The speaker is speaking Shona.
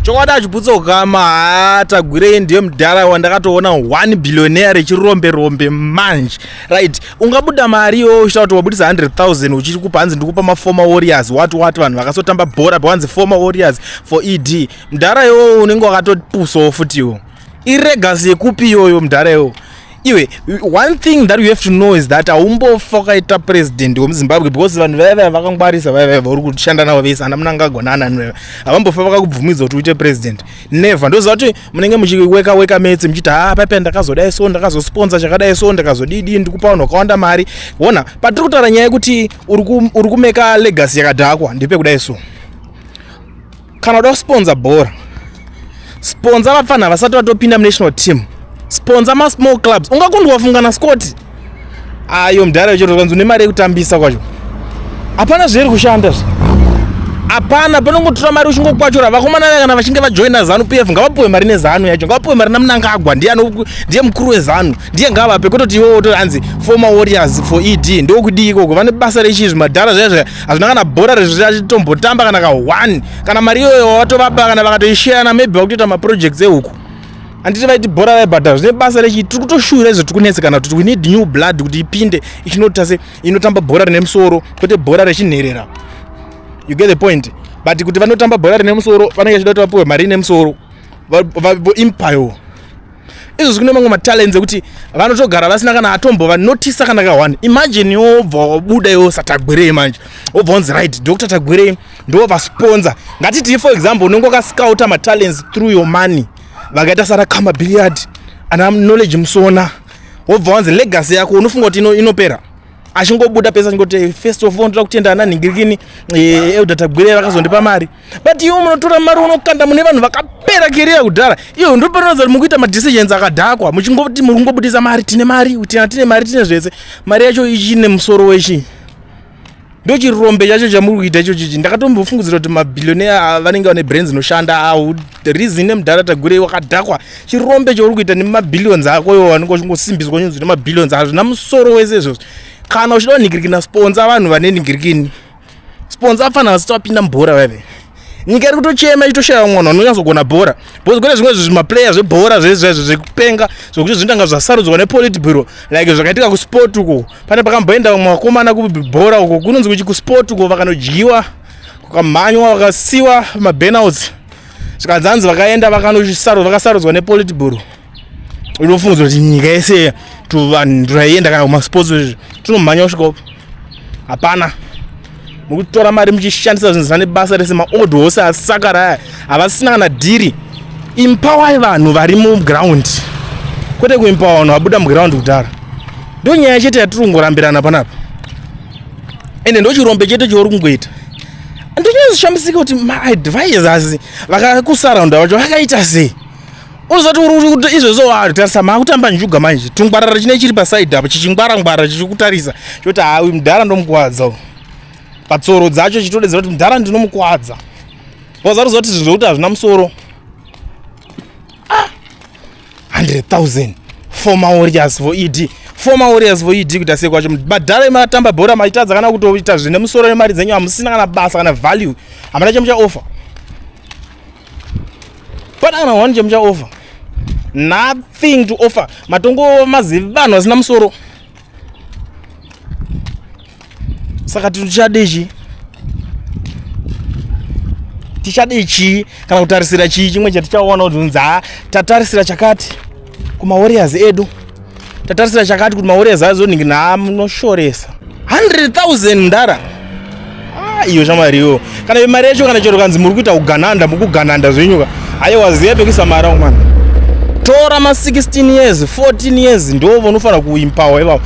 Chokwadi achiputsa ukama, haa, Tagwirei ndiye mudhara wandakatoona 1 billionaire rechirombe rombe manje. Right, ungabuda mari iwewe uchitaura kuti wabudisa 100,000 uchiri kupa hanzi ndikupa maformer warriors what what, vanhu vakasotamba bhora pawanzi former warriors for ED. Mudhara iwowo unenge wakatopusawo futiwo. Ilegacy yekupi iyoyo, mudhara iwowo? Iwe, one thing that you have to know is that haumbofa wakaita president wemuZimbabwe, because vanhu vaya vaya vakangwarisa, vaya vaya vauri kushanda navo vese, ana Mnangagwa naanani vaya, havambofa vakakubvumidza kuti uite president, never. Ndoziva kuti munenge muchiweka weka metse muchiti, "Ha, paipai ndakazodai so, ndakazosponsa chakadai so, ndakazodidi, ndikupa vanhu vakawanda mari." Ona, patiri kutaura nyaya yekuti uri kumeka legacy yakadhakwa, ndipe kudai so: kana uda kusponsa bhora, sponsa vapfanha vasati vatopinda munational team, sponsa masmall clubs. Ungakundwa funga naScott ayo mudhara ichero kanzi une mari yekutambisa kwacho, hapana zveri kushanda zve, hapana. Panongotora mari uchingokwachura vakomana vaya. Kana vachinge vajoina ZANU PF, ngavapiwe mari neZANU yacho, ngavapiwe mari naMnangagwa, ndiye mukuru weZANU, ndiye ngavape, kwetoti iwewo to hanzi former warriors for ED. Ndokudii ikoko? Vane basa rechizvi madhara zvaya zvaya, hazvina kana bhora rezvichatombotamba kana ka1. Kana mari iyoyo watovapa, kana vakatoisheyana, maybe vakutoita maprojects ehuku. Handiti vaiti bhora vaibhadhara? Zvine basa rechi? Tiri kutoshura izvo, tiri kunetsekana kuti we need new blood kuti ipinde ichinota se inotamba bhora rine musoro, kwete bhora rechinherera. You get the point? But kuti vanotamba bhora rine musoro, vanenge vachida kuti vapiwe mari ine musoro, voempower. Izvozvi kune mamwe matalents ekuti vanotogara vasina kana atombovanotisa kana ka1. Imagine wobva wabuda iwo saTagwirei manje, wobva wanzi, "Right, Dr Tagwirei ndo vasponsa." Ngatiti, for example, unenge wakascouta matalents through your money, vakaita sana Khama Billiat, ana Knowledge Musona, wobva wanzi legacy yako, unofunga kuti inopera? Achingobuda pesa achingoti, "First of all, ndoda kutenda ana nhingirikini, Elder Tagwirei vakazondipa mari." But iwe munotora mari unokanda mune vanhu vakapera career kudhara. Iyo ndopanoratidza kuti mukuita madecisions akadhakwa, muchingoti muri kungobudisa mari, tine mari, tina tine mari, tine zvese. Mari yacho ichine musoro wechi? Ndochirombe chacho chamuri kuita icho chichi. Ndakatombofungidzira kuti mabillionaire vanenge vane brains inoshanda. Au reason nemudhara Tagwirei wakadhakwa. Chirombe chauri kuita nemabillions ako iwo, vanenge uchingosimbiswa nyunzi nemabillions, hazvina musoro wese izvozvo. Kana uchida kunhingirikina, sponsa vanhu vane nhingirikini, sponsa afana vasati vapinda mubhora vaive. Nyika iri kutochema ichitoshaya mwana unonyatsogona bhora, because kune zvimwe zvimaplayer zvebhora zvezvezvo zvekupenga, zvokuti zvinotanga zvasarudzwa nepolitburo, like zvakaitika kusport uko. Pane pakamboenda vamwe vakomana kubhora uko kunonzi kuchi kusport uko, vakanodyiwa, kukamhanywa, vakasiwa maburnouts, zvikanzanzi vakaenda vakasarudzwa nepolitburo. Unofungidzwa kuti nyika yese vanhu raienda kana kumasports izvi tinomhanya kusvika upi? Hapana. Mukutora mari muchishandisa zvinhu zvisina nebasa rese. Maold horse asakara aya havasina kana dhiri. Empowai vanhu vari muground, kwete kuempower vanhu vabuda muground kudhara. Ndo nyaya chete yatiri kungorambirana panapa, ende ndo chirombe chete chauri kungoita. Ndonyatsoshamisika kuti maadvisors vakakusaraunda vacho vakaita sei. Uzati uri izvozvo watarisa, maakutamba njuga manje, tungwarara chine chiri pasaidhi apo chichingwara-ngwara chichikutarisa, choti, "Hawi mudhara ndomukwadza." Patsoro dzacho chitodedzera kuti, "Mudhara ndinomukwadza." Wazaruziva kuti zvinhu zvokuti hazvina musoro. Ah, 100,000 former warriors for ED, former warriors for ED, kuita sei kwacho? Madhara ematamba bhora maitadza kana kutoita zvine musoro nemari dzenyu. Hamusina kana basa kana value, hamuna chemuchaofa pana kana one chemuchaofa, nothing to offer. Matongo mazivi vanhu vasina musoro. Saka tichade chii? Tichade chii kana kutarisira chii chimwe chatichaona kuti unzi, "Ha, tatarisira chakati kumawarriors edu, tatarisira chakati kuti mawarriors azonhingi"? Nha, munoshoresa. 100,000 ndara. Ah, iyo shamwari iyo, kana mari yacho, kana chero kanzi muri kuita kugananda, muri kugananda zvenyuka, aiwa, ziya pekuisa mari akomana. Tora ma16 years, 14 years, ndo vanofanira kuempower ivavo.